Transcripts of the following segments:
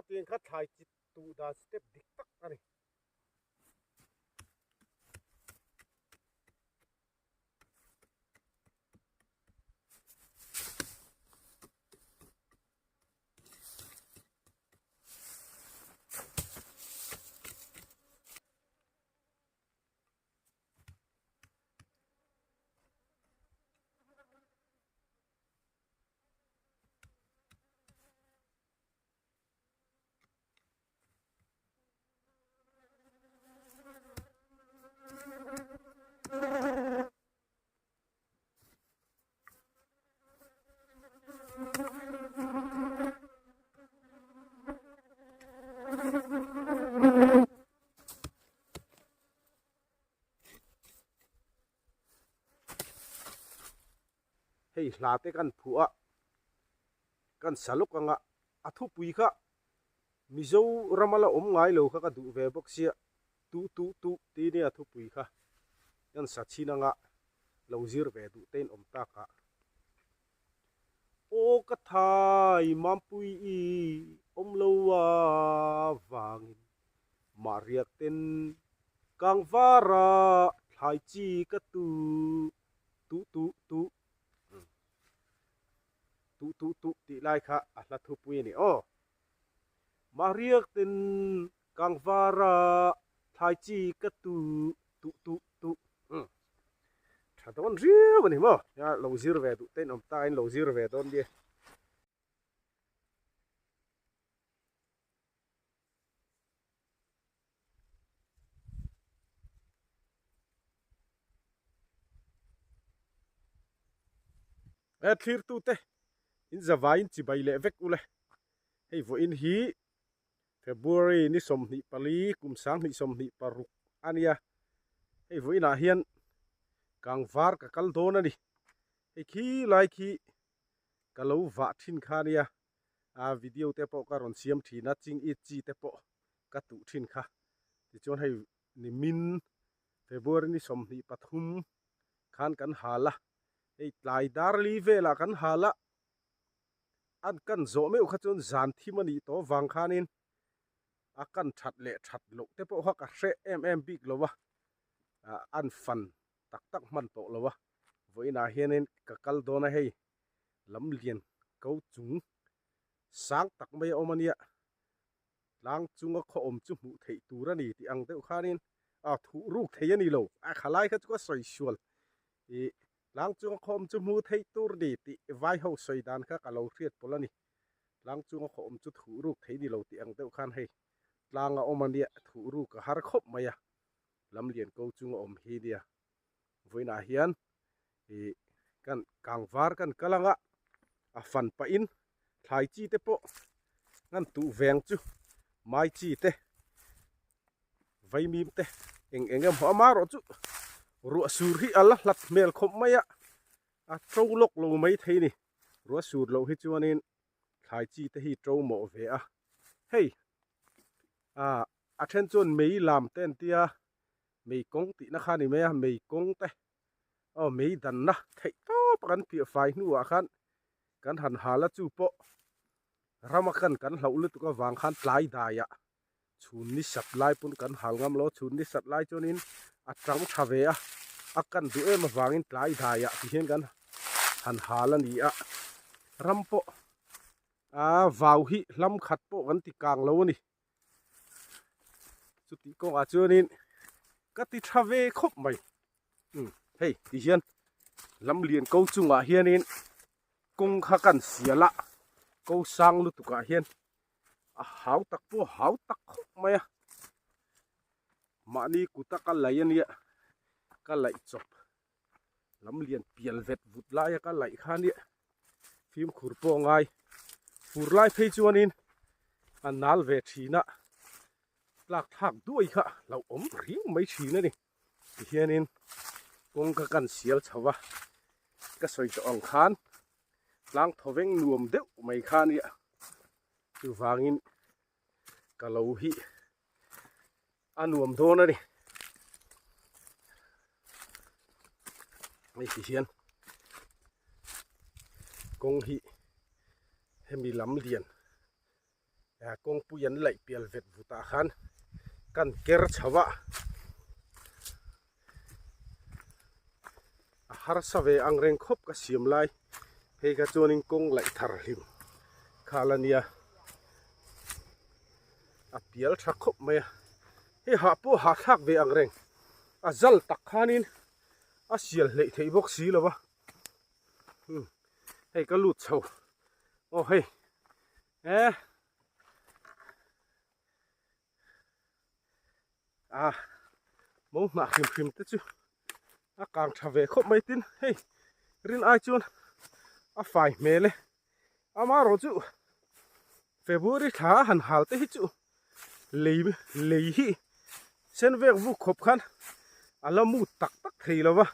Khatiang kha thlai chi tuh dan step dik tak a ni. Hei hla te kan phuah a, kan sa lawk anga a thupui kha Mizoram a la awm ngai lo kha ka duh ve bawk sia, tuh tuh tuh tih nia thupui kha kan sa chhin anga lo zir ve duh te in awm tak a. Aw ka thai mampui i awm lo a vangin mah riak ten kang vara thlai chi ka tu tuh tuh tuh tuh tuh tuh tih lai kha a hla thupui a ni aw. Mah riak ten kang vara thlai chi ka tu tuh tuh tuh tha dawn riau a ni maw lo zir ve duh te in awm ta in lo zir ve dawn nia. He thlirtute in zavaiin chibai leh vek ule hei vawiin hi February ni 24 kum 2026 a nia hei vawiinah hian kangvar ka kal dawn a ni hei khi lai khi ka lo vah thin kha nia a video te pawh ka rawn siam thin a ching it chi te pawh ka tuh thin kha tichuan hei nimin February ni 23 khan kan hal a hei tlai dar li velah kan hal a an kan zawh meuh kha chuan zan thim a nih tawh vang khanin a kan that leh that loh te pawh kha ka hreh em em bik lo a an fan tak tak hman tawh lo a vawiinah hianin ka kal dawn a hei lam lian ko chung sang tak mai a awm a nia tlang chunga khaw awm chu hmuh theih tur a ni tih ang deuh khanin a thuh ruk thei a ni lo a khalai kha chu ka sawi sual ih tlang chunga khaw awm chu hmuh theih tur ni tih vai ho sawi dan kha ka lo hriat pawlh a ni tlang chunga khaw awm chu thuh ruk thei ni lo tih ang deuh khan hei tlang a awm a nia thuh ruk a har khawp mai a lam lian ko chunga awm hi nia vawiinah hian ih kan kang var kan kal anga a fan pahin thlai chi te pawh ngan tuh veng chu mai chi te vaimim te eng eng emaw amaherawh chu ruah sur hi a la hlat hmel khawp mai a a to lawk lo mai thei a ni ruah sur loh hi chuanin thlai chi te hi to mawh ve a hei ah a then chuan mei lam te an tia mei kawng tihna kha a ni mai a mei kawng te aw mei danna theih tawp a kan piah fai hnuah khan kan han hal a chu pawh rama kan kan hlauh lutuk avang khan tlai daiah chhun ni sat lai pawn kan hal ngam lo chhun ni sat lai chuanin a tang tha ve a a kan duh em avangin tlai daiah ti hian kan han hal a ni a ram pawh a vau hi hlam khat pawh kan ti kang lo a ni. Chutih kawngah chuanin ka ti tha ve khawp mai umm hei ti hian lam lian ko chungah hianin kawng kha kan sial a ko sang lutukah hian a hau tak pawh hau tak khawp mai a mahni kuta ka laih ania ka laih chawp lam lian pial vet vut laia ka laih kha nia fimkhur pawh a ngai fur lai phei chuanin a nal ve thin a tlak thlak duai kha lo awm riau mai thin a ni tihianin kawngka kan sial chho a ka sawi tawh ang khan tlang thawveng nuam deuh mai kha nia chuvangin ka lo hi a nuam dawn a ni hei ti hian kawng hi hemi lam lian Kawngpui an laih pial vet vutah khan kan ker chho a, a harsa ve ang reng khawp ka siam lai hei kha chuanin kawng laih thar hlim kha la nia a pial tha khawp mai a, hei hah pawh hahthlak ve ang reng a zal tak khanin a sial hleih theih bawk si lo va hei ka lut chho aw hei. Eh. Ah. Mo hnah hrim hrim te chu a kang tha ve khawp mai tin hei rin ai chuan a fai hmel e amarawh chu February thla han hal te hi chu lei lei hi sen vek vuk khawp khan a la mut tak tak thei lo va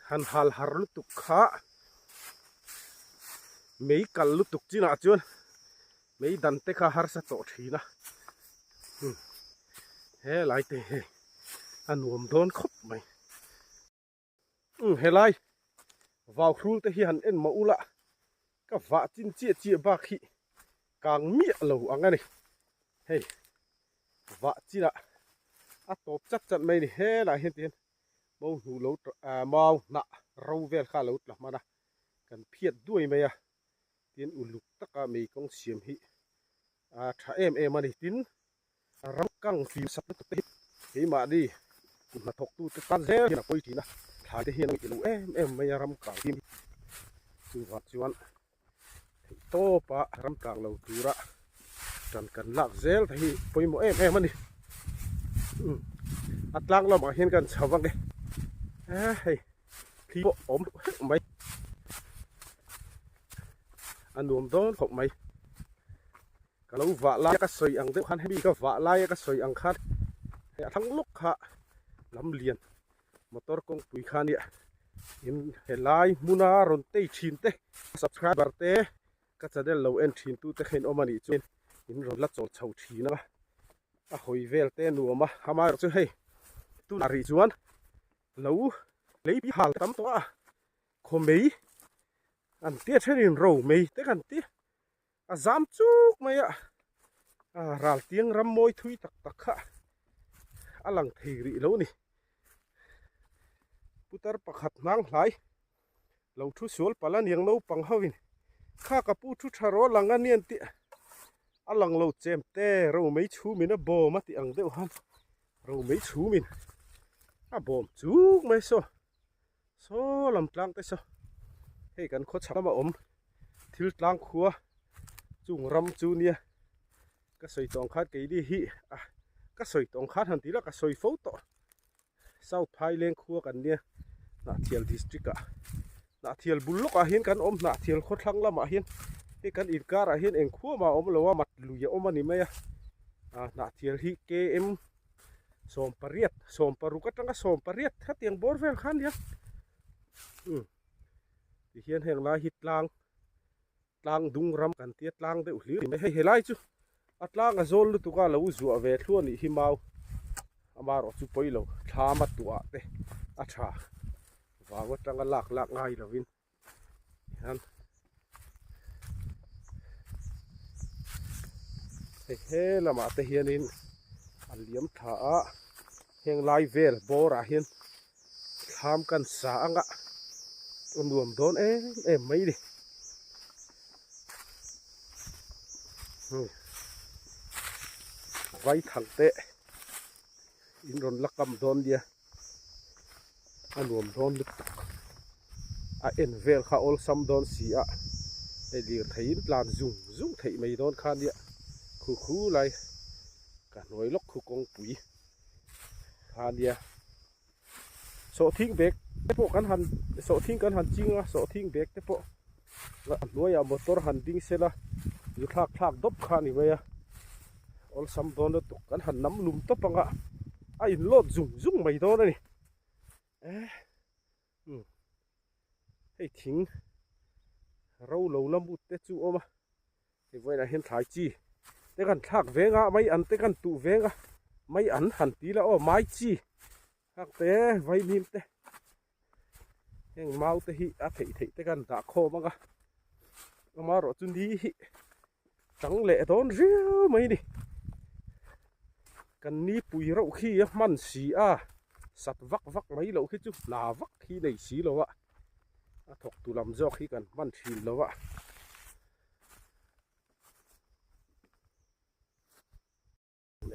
han hal har lutuk kha mei kal lutuk chinah chuan mei dan te kha harsa tawh thin a helai te hei a nuam dawn khawp mai. Umm helai vau hrul te hi han en mah ula ka vah chin chiah chiah bak hi kang miah lo ang a ni hei vah chinah a tawp chat chat mai a ni helai hian tihian mau hnu lo ah mau hnah ro vel kha a lo tla hman a kan phiat duai mai a tin uluk taka mei kawng siam hi a tha em em a ni tin Ram kang fim sak lutuk te hi keimahni kut hnathawktute tan zel hian a pawi thin a, thlai te hian a ngih lo em em mai a ram kang fim hi. Chuvang chuan theihtawpa ram kang lo tura tan kan lak zel te hi pawimawh em em a ni. A tlang lamah hian kan chho vang e, hei thli pawh awm heuh mai a nuam dawn khawp mai. Ka lo vah laia ka sawi ang deuh khan hemi ka vah laia ka sawi ang khan hei a thlang lawk kha lam lian motor kawngpui kha nia in helai hmuna rawn tei thin te subscriber te ka channel lo en thin tu te kha in awm a nih chuan in rawn la chawl chho thin a a hawi vel te nuam a amaherawhchu hei tunah rih chuan lo lei hal tam tawh a khawmei an tia thenin ro mei te kan ti. A zam chuk mai a, a ral tiang ram mawi thui tak tak kha a lang thei rih lo ni. Putar pakhat hnang hlai lo thu sual palh a niang naupang ho in kha ka pu thu tha rawh lang a nian tih a lang lo chem te ro mei chhum in a bawm a tih ang deuh han ro mei chhum in a bawm chuk mai saw. Saw lam tlang te saw hei kan khaw chhak lama awm thil tlang khua chung ram chu nia ka sawi tawng khan keini hi a ka sawi tawng khan han tih la ka sawi fo tawh south phaileng khua kan nia Hnahthial district ah Hnahthial bul lawkah hian kan awm Hnahthial khawthlang lamah hian hei kan inkarah hian eng khua mah a awm lo a mat lui a awm a ni mai a Hnahthial hi KM 18 16 atanga 18 hetiang bawr vel kha ania umm tihian heng lai hi tlang tlang dung ram kan tia tlang deuh hlir mai hei helai chu a tlang a zawl lutuk a lo zuah ve thluah anih hi mau amaherawh chu pawi lo thlam a tuah te a tha vang atanga lak lak ngai lovin. hian hei he lamah te hianin a liam thla a heng lai vel bawr ah hian thlam kan sa ang a a nuam dawn em em mai ni vai thang te in rawn la kam dawn nia a nuam dawn lutuk a en vel kha awlsam dawn si a hei lirthei in tlan zung zung theih mai dawn kha nia khu khu lai ka hnuai lawk khu kawngpui kha nia sawhthing bag te pawh kan han sawhthing kan han ching a sawhthing bag te pawh a hnuaiah motor han ding sela zu thlak thlak dawp kha a ni mai a awlsam dawn lutuk kan han nam lum tawp ang a a in load zung zung mai dawn a ni eh umm hei thing ro lo la mut te chu awm a hei vawiinah hian thlai chi te kan thlak veng a mai an te kan tuh veng a mai an han ti la aw mai chi thlak te vaimim te heng mau te hi a theih theih te kan dah khawm ang a amaherawh chu ni hi. tang leh dawn riau mai ni. Kan nipui reuh khi a hman si a, sat vak vak mai loh khi chu hna vak hi nei si lo a, a thawk tu lam zawk hi kan hman thin lo a.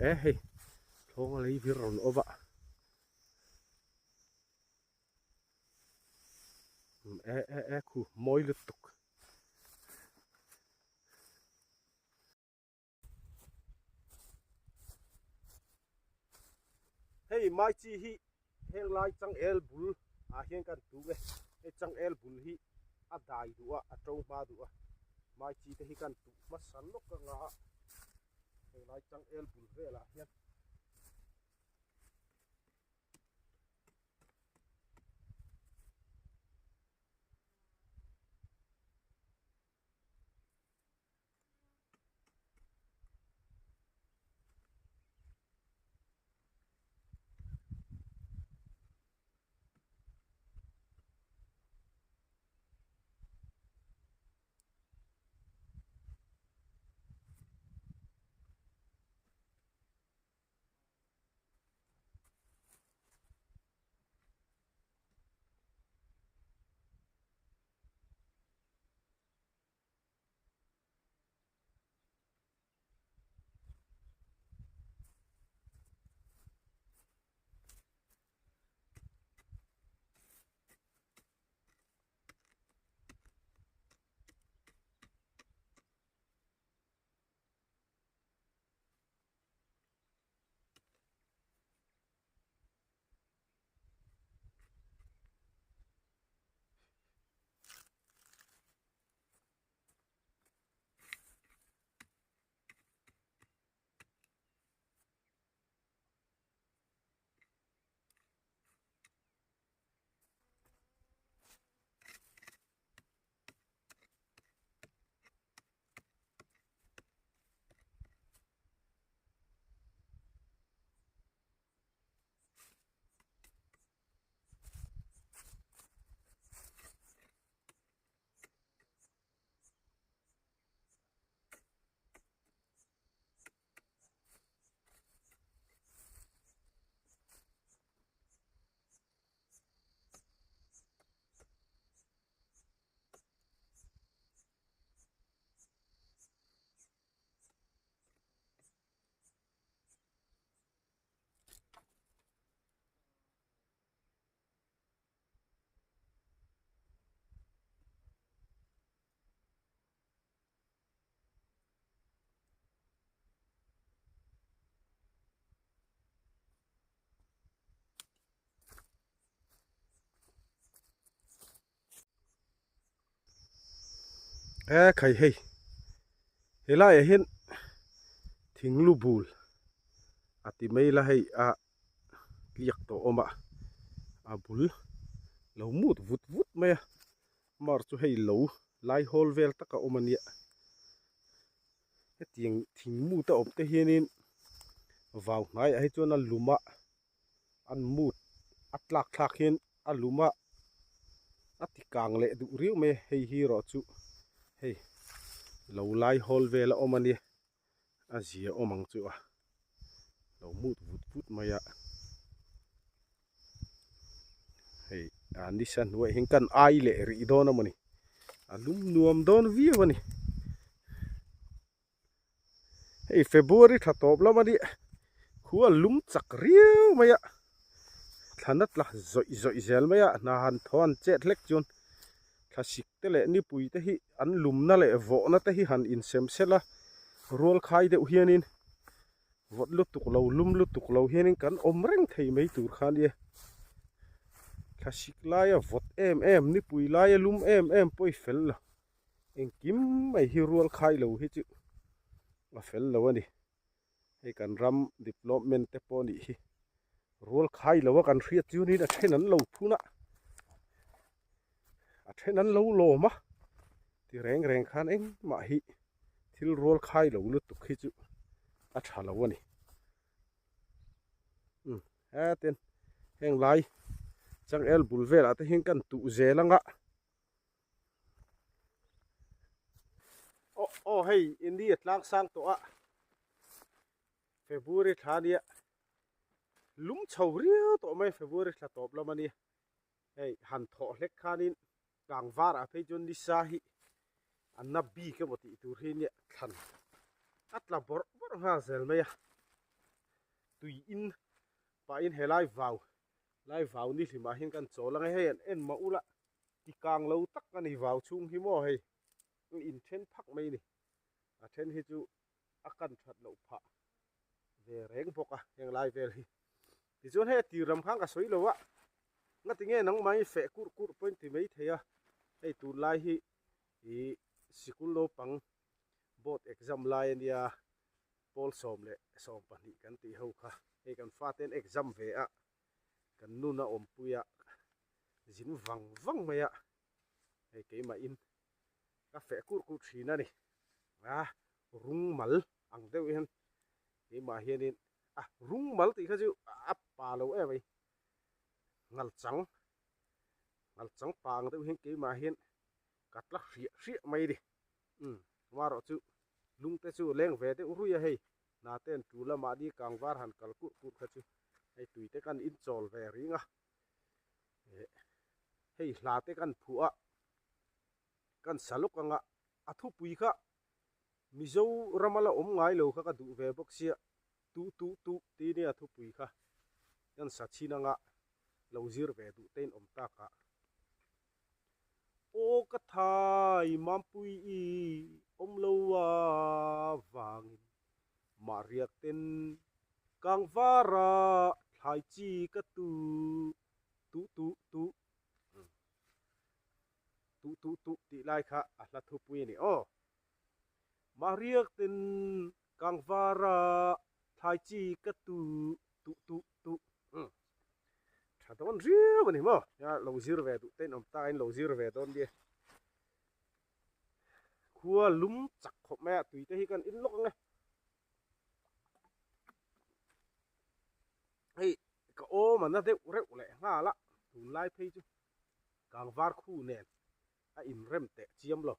E hei thlawng a lei vir rawn awm a e e e khu mawi lutuk. Hei mai chi hi heng lai changel bul ah hian kan tum e hei changel bul hi a dai duh a a to hma duh a mai chi te hi kan tuh hmasa lawk anga heng lai changel bul velah hian. E khai hei helaiah hian thing lu bul a ti mai la hei a tliak tawh awm a a bul lo mut vut vut mai a mar chu hei lo lai hawl vel tak a awm a nia hetiang thing mut a awm te hianin vau hnaiah hi chuan a lum a an mut a tlak thlak hian a lum a a ti kang leh duh riau mai a hei hi erawh chu hei lo lai hawl vel a awm a nia a zia awm ang chu a lo mut vut vut mai a hei a nisa hnuaiah hian kan ai leh rih dawn a mawni a lum nuam dawn viau a ni. Hei February tha tawp lam a nih khu a lum chak riau mai a thlan a tla zawih zawih zel mai a hna han thaw an chet hlek chuan thlasik te leh nipui te hi an lumna leh vawhna te hi han insem sel a rual khai deuh hianin vawt lutuk lo lum lutuk lo hianin kan awm reng thei mai tur kha a nia thlasik laia vawt em em nipui laia lum em em pawh i fel lo. Engkim mai hi rual khai lo hi chu a fel lo a ni. Hei kan ram development te pawh nih hi rual khai lo a kan hriat chu niin a then an lo phun a, a then an lo lawm a ti reng reng khan engmah hi thil rual khai lo lutuk hi chu a tha lo a ni. Umm hetin heng lai changel bul velah te hian kan tuh zel anga. Aw aw hei ni a tlang sang tawh a February thla ania lum chho riau tawh mai February thla tawp lam ania hei han thawh hlek khanin kang varah phei chuan nisa hi a na bik emaw tih tur hi nia thlan a tla bawrh bawrh nghal zel mai a tui in pahin helai vau lai vau ni hlimah hian kan chawl ang e hei an en mah ula ti kang lo tak a ni vau chhung hi maw hei in then phak mai a ni a then hi chu a kan that loh phah ve reng bawk a heng lai vel hi tichuan hei a tir lam khan ka sawi lo a ngati nge nangmah hi feh kurh kurh pawhin ti mai thei a hei tunlai hi ih sikul naupang board exam lai ania pawl 12 kan tih ho kha hei kan fate an exam ve a kan nun a awmpui a zin vang vang mai a hei keimah in ka feh kurh kurh thin a ni a rung mal ang deuh hian keimah hianin a rung mal tih kha chu a pa lo em mai ngal chang ngal chang pa ang deuh hian keimah hian ka tla hriah hriah mai a ni umm amaherawh chu lung te chu a leng ve deuh ruih a hei hna te an tul a mahni kang var han kal kurh kurh kha chu hei tui te kan inchawl ve ring a eh hei hla te kan phuah a kan sa lawk anga a thupui kha Mizo rama la awm ngai lo kha ka duh ve bawk sia tu tu tu tih nia thupui kha kan sa chhin anga lo zir ve duh te in awm tak a aw ka thai mampui i awm lo a vangin mah riak ten kang vara thlai chi ka tu tu tu tu Tu tu tu tih lai kha a hla thupui a ni aw. Mahriak ten kangvara thlai chi ka tu tu tu tu. Umm. Tha dawn riau a ni maw? Nia lo zir ve duh te in awm ta in lo zir ve dawn nia. Khua lum chak khawp mai a tui te hi kan in lawk ang e. Hei ka awm a na deuh reuh leh nghal a tunlai phei chu. Kangvar khu nen a inrem teh chiam lo.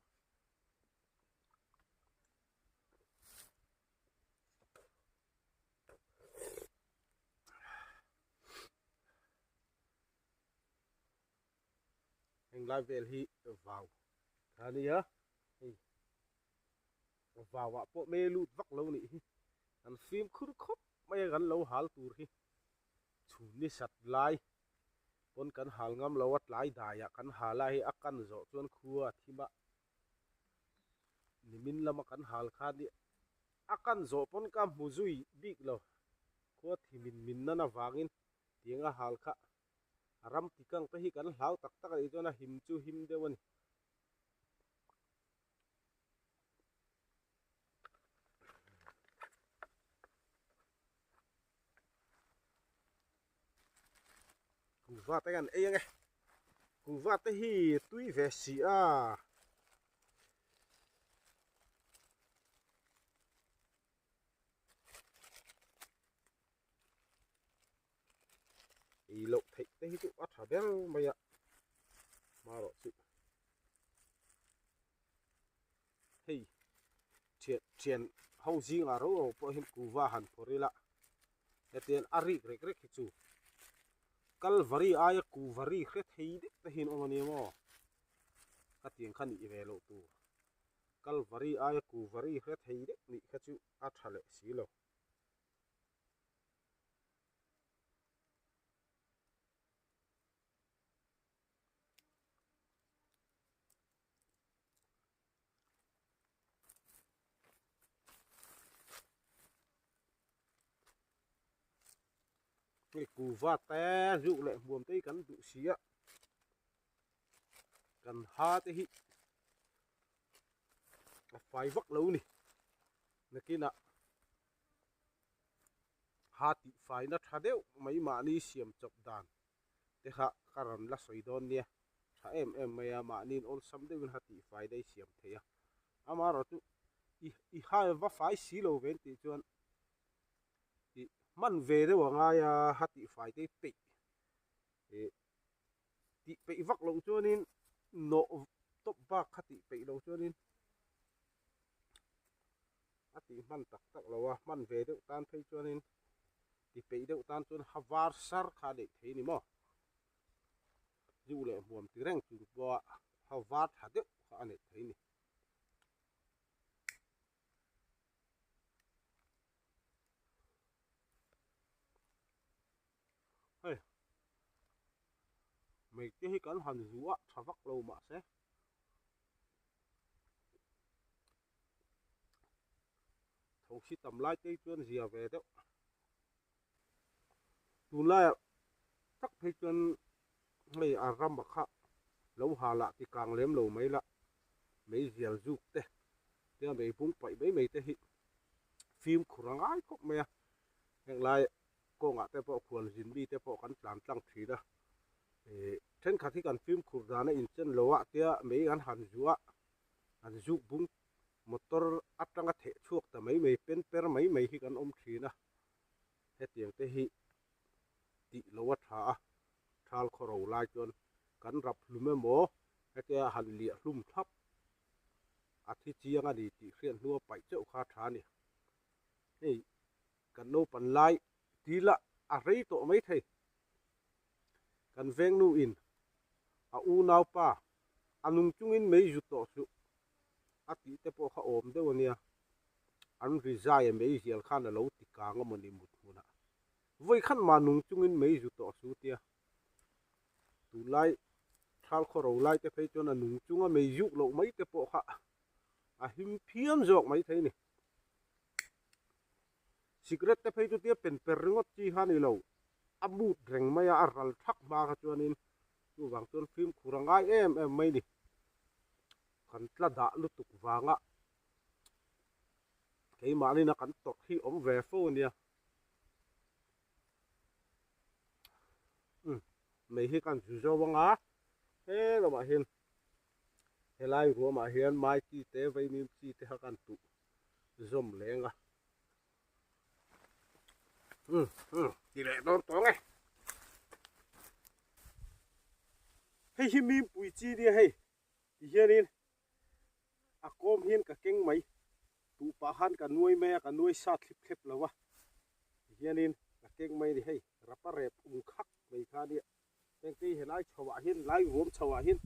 Heng lai vel hi vau a nia hei vauah pawh me lut vak lo nih hi kan fimkhur khawp mai a kan lo hal tur hi chhun ni sat lai pawn kan hal ngam lo a tlai daiah kan hal a hei a kan zawh chuan khua a thim a nimin lama kan hal khan hi a kan zawh pawn ka hmu zui bik lo khua thimin min nan avangin tiang a hal kha a ram tikang te hi kan hlau tak tak a nih chuan a him chu him deuh a ni. Kuhva te kan ei ange kuhva te hi tui ve si a ei loh theih te hi chu a tha ber mai a marawh chu hei thian thian ho zingah ro ro pawh hian kuhva han phawrh ila hetiang a rik rek rek hi chu Kalvari aia kuhva rik hre thei deuh te hian awm a nia maw ka tiang kha nih ve loh tur Kalvari aia kuhva rik hre thei deuh nih kha chu a tha leh si lo. Hei kuhva te zuk leh hmuam te hi kan duh si a kan ha te hi a fai vak lo ni nakinah ha tih faina tha deuh mai mahni siam chawp dan te kha ka rawn la sawi dawn nia tha em em mai a mahniin awlsam deuhin ha tih fai daih siam thei a amaherawh chu i i ha va fai si lo ve an tih chuan ih hman ve deuh a ngai a ha tih fai te hi peih ih tih peih vak loh chuanin nawh tawp bak kha tih peih loh chuanin. A tih hman tak tak lo a, hman ve deuh tan phei chuanin ti peih deuh tan chuan ha var sar kha a neih thei a ni maw? Zu leh hmuam ti reng chung pawha ha var tha deuh kha a neih thei a ni. Hei mei te hi kan han zu a tha vak lo mahse thosi tam lai te hi chuan zia ve deuh tunlaiah tak phei chuan hei a ram a kha lo ha lah ti kang lem lo mai la meizial zuk te tia mei bung paih mai mai te hi fimkhur a ngai khawp mai a heng lai kawngah te pawh khual zin mi te pawh kan tlan tlang thin a ih thenkhat hi kan fimkhur dan a inchen lo a tia mei an han zuah a an zuk bung motor atanga theh chhuak ta mai mai pen per mai mai hi kan awm thin a hetiang te hi tih lo a tha a thal khaw ro lai chuan kan rap hlum emaw hetia han liah hlum thlap a thi chiang a ni tih hriat hnua paih chauh kha a tha a ni hei. Kan naupan lai dil a a rei tawh mai thei. Kan vengnu in a unaupa a nung chungin mei zu tawh suh a tih te pawh kha awm deuh a nia. An rizai a mei zial khan a lo ti kang a mawni mut hmunah. Vawi khan mah nung chungin mei zu tawh suh tia. Tunlai thal khaw ro lai te phei chuan a nung chunga mei zuk loh mai te pawh kha a him phian zawk mai thei a ni. Cigarette te phei chu tia pen per ringawt chi kha a ni lo, a mut reng mai a, a ral thak hma kha chuanin chuvang chuan fimkhur a ngai em em mai a ni. Kan tla dah lutuk vanga keimahnin a kan tawrh hi awm ve fo a nia. Umm mei hi kan zu zo ang a, he lamah hian helai ruamah hian mai chi te vaimim chi te kha kan tuh zawm leng a um um ti leh dawn tawng e hei hi mimpui chi nia hei ti hianin a kawm hian ka keng mai tuh pah khan ka nuai mai a ka nuai sa thlip thlep lo a ti hianin ka keng mai a ni hei rapa rep ung khak mai kha nia heng te hi helai chho ah hian lai ruam chho ah hian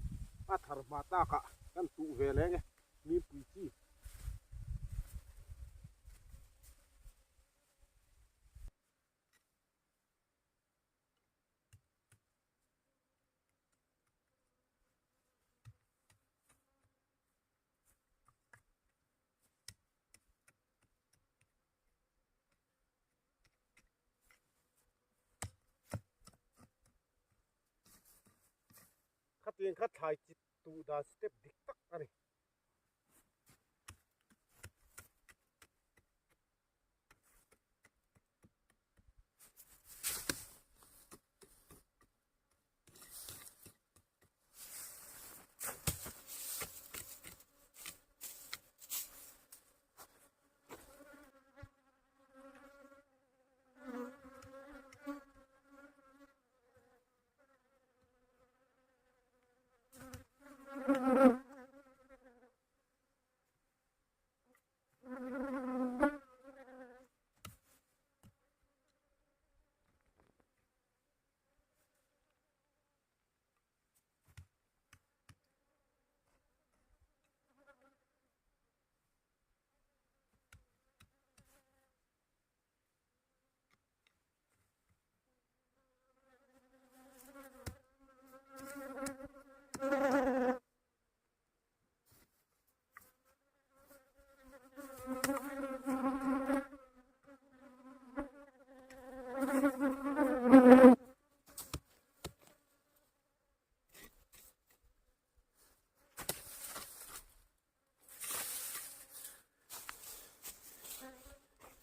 a thar hma tak ah kan tuh ve leng e mimpui chi. Khatiang kha thlai chi tuh dan step dik tak a ni.